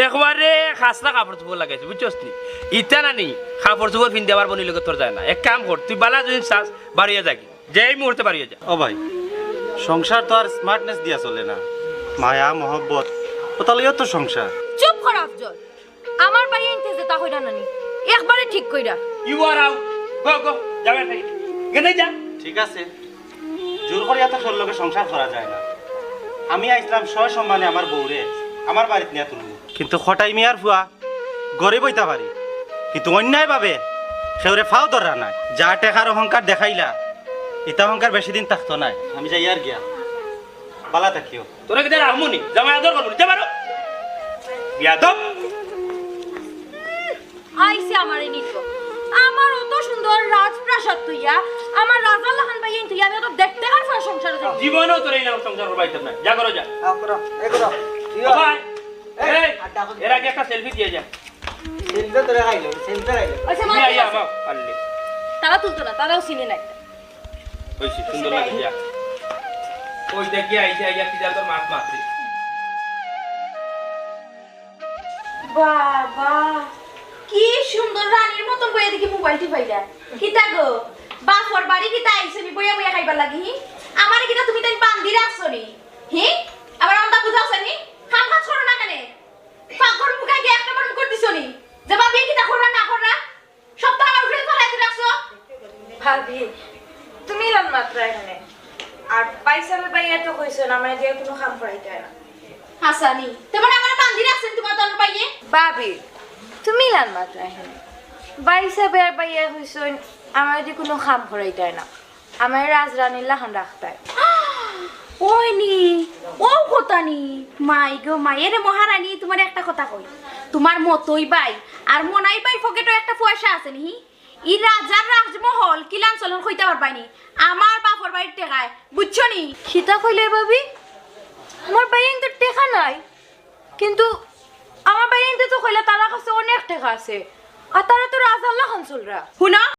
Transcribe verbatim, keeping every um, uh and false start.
একবারে খাসলা কাপড় চোপড় লাগাইছে, বুঝছস নি? ইতা না নি, কাপড় চোপড় পিন্দি আমার বইনর লগে তোর যায় না। এক কাম কর, তুই বালা যদি চাস, বাড়িয়া যাগি। যে এই মুহূর্তে বাড়িয়া যা। ও ভাই, সংসার তো আর smartness দিয়া চলে না, মায়া মহব্বত, ওটা লইয়াও তো সংসার। চুপ কর আফজল, আমার ভাইয়াইন্তে যেতা কইরা না নি, একবারে ঠিক কইরা। You are out. Go, go. যা বাড়ি থাকি। গেলে যা। ঠিক আছে, জোর করিয়া তো সর লগে সংসার করা যায় না। আমি আইছলাম সসম্মানে আমার বউরে আমার বাড়িত নিয়া তুলমু। কিন্তু কটাই মিয়ার ফুয়া গরিব অইতা পারি, কিন্তু অন্যায়ভাবে কেউরে ফাও ধররা নায়। যা টেকার অহংকার দেখাইলা, ইতা অহংকার বেশি দিন থাকতো নায়। আমি যাইয়ার গিয়া, বালা থাকিও। তোরা কিতা রাখমু নি? জামাই আদর করমু নি? যা বারো। বিয়াদব। আইছে আমারে নিতো। আমার অত সুন্দর রাজপ্রাসাদ থইয়া, আমার রাজার লাখান ভাইয়াইন থইয়া আমি অত দেখতে কার ফুয়ার সংসারো যাই। জীবনেও তোরে এই নাম সংসার করবার দিতাম না। যা করো যা। আ, করো, এ করো। ও ভাই, এই, এই, আড্ডা করো। এর আগে একটা selfie দিয়া যা। Selfie তোরে খাইলো, selfie খাইলো। আচ্ছা, মা, নিয়া আইয়া আমার পারলে। তারা তুলতো না, তারাও চিনে নাই। অইছে, সুন্দর লাগে যা। ওই দেখি আইছে, আইয়া কি জানো মাছ মারছে। বাবা, কি সুন্দর রানীর মতন বইয়া দেখি মোবাইল টিপাইরা। কিতা গো, বাপর বাড়ি কিতা আইছো নি বইয়া বইয়া খাইবার লাগি? হি? আমারে কিতা তুমি তাই বান্দি রাখছো নি? হি? আবার আমতা বুঝাওছো নি? কাম কাজ করো না কেনে? পাকঘর মুখাই গিয়া একটা বার মুখ দিছো নি? যে ভাবি কিতা কররা না কররা? সব তো আমার উপরে ফালাই দিয়া রাখছো। ভাবি, তুমি ইলান মাতরায় কেনে? আর ভাইসাবে ভাইয়া তো কইছইন, আমারে দিয়া কুনু কাম করাইতা না। হাসানি, তে মানে আমারে বান্দি রাখছইন তুমার দলর ভাইয়ে? ভাবি, তুমি ইলান মাতরায় কেনে? ভাইসাবে আর ভাইয়া কইছইন, আমারে দিয়া কুনু কাম করাইতা না। আমারে রাজরানীর লাখান রাখতায়। ওই নি, ও কথা নি। মাই গো মাই, এরে মহারানী, তুমারে একটা কথা কই। তুমার মতই ভাই আর মনাই ভাইর পকেটো একটা পয়সা আছে নি? ই রাজার রাজমহল কিলান চলন কইতা পারবায় নি? আমার বাপর বাড়ির টেকায়, বুঝছো নি? কিতা কইলে ভাবি? আমার ভাইয়াইন্তে টেকা নাই, কিন্তু আমার ভাইয়াইন্তে তো কইলা তারার কাছে অনেক টেকা আছে, আর তারা তো রাজার লাখান চলরা। হুনো,